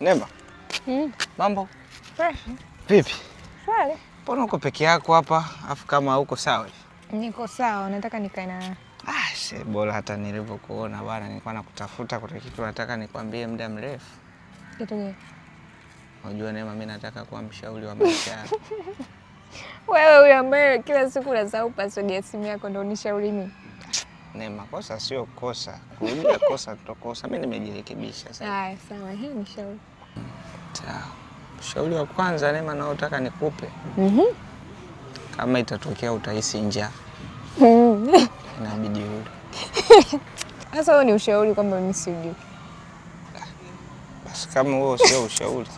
Nema. Mambo? Fresh. Vipi? Shwari. Mbona uko peke yako hapa? Afu kama uko sawa hivi? Niko sawa, nataka nikae na Ah, she, bora hata nilivyokuona bwana, nilikuwa nakutafuta, kuna kitu nataka nikwambie muda mrefu. Kitu gani? Unajua Neema, mimi nataka kuwa mshauri wa maisha yako. Wewe huyo ambaye kila siku unasahau password ya simu yako ndio unishauri mimi? Neema, kosa sio kosa. Kurudia kosa tutokosa. Mimi nimejirekebisha sasa. Haya, sawa, hii ni shauri. Sawa. Ushauri wa kwanza Neema, naotaka nikupe. Kama itatokea utahisi njaa, inabidi ule. Sasa huo ni ushauri kwamba mimi sijui. Basi kama huo sio ushauri,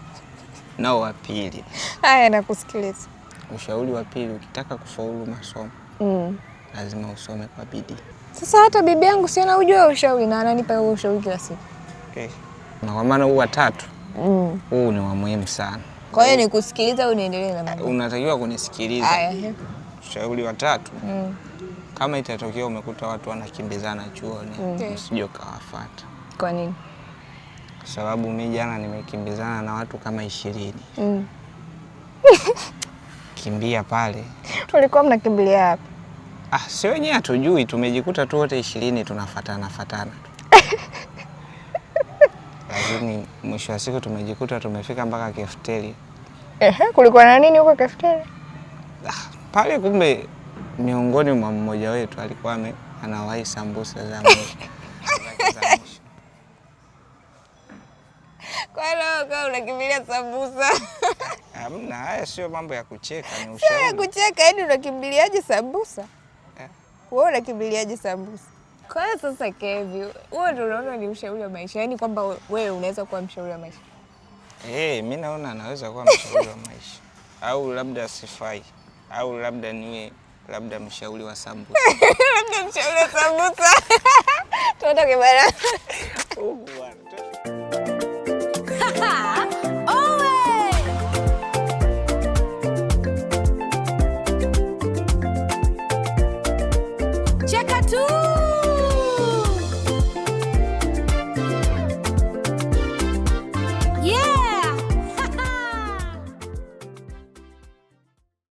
nao wa pili. Haya, nakusikiliza. Ushauri wa pili, ukitaka kufaulu masomo lazima usome kwa bidii. Sasa hata bibi yangu si anaujua ushauri na ananipa huo ushauri kila siku. Okay. Na kwa maana huu wa tatu huu ni wa muhimu sana. Kwa hiyo nikusikiliza au niendelee na mambo? Unatakiwa kunisikiliza. Haya. Ushauri wa tatu, kama itatokea umekuta watu wanakimbizana chuoni, usije ukawafuata. Kwa nini? Kwa sababu mi jana nimekimbizana na watu kama 20. Kimbia pale. Tulikuwa mnakimbilia wapi? Ah, si wenyewe hatujui, tumejikuta tu wote 20 tunafatana fatana tu. Lakini mwisho wa siku tumejikuta tumefika mpaka kafeteria. Ehe, kulikuwa na nini huko kafeteria? Ah, pale kumbe miongoni mwa mmoja wetu alikuwa anawahi sambusa za mwisho. Za mwisho. Kwa hiyo kama unakimbilia sambusa. Hamna, haya sio mambo ya kucheka, ni Sio ya ushauri. kucheka, yaani unakimbiliaje sambusa? Wewe unakimbiliaje sambusa? Kwa hiyo sasa Kevi, wewe ndio unaona ni ushauri wa maisha, yaani kwamba wewe unaweza kuwa mshauri wa maisha. Mimi naona naweza kuwa mshauri wa maisha. Au labda sifai. Au labda niwe labda mshauri wa sambusa. Labda mshauri wa sambusa. Tuondoke bwana. Oh, bwana.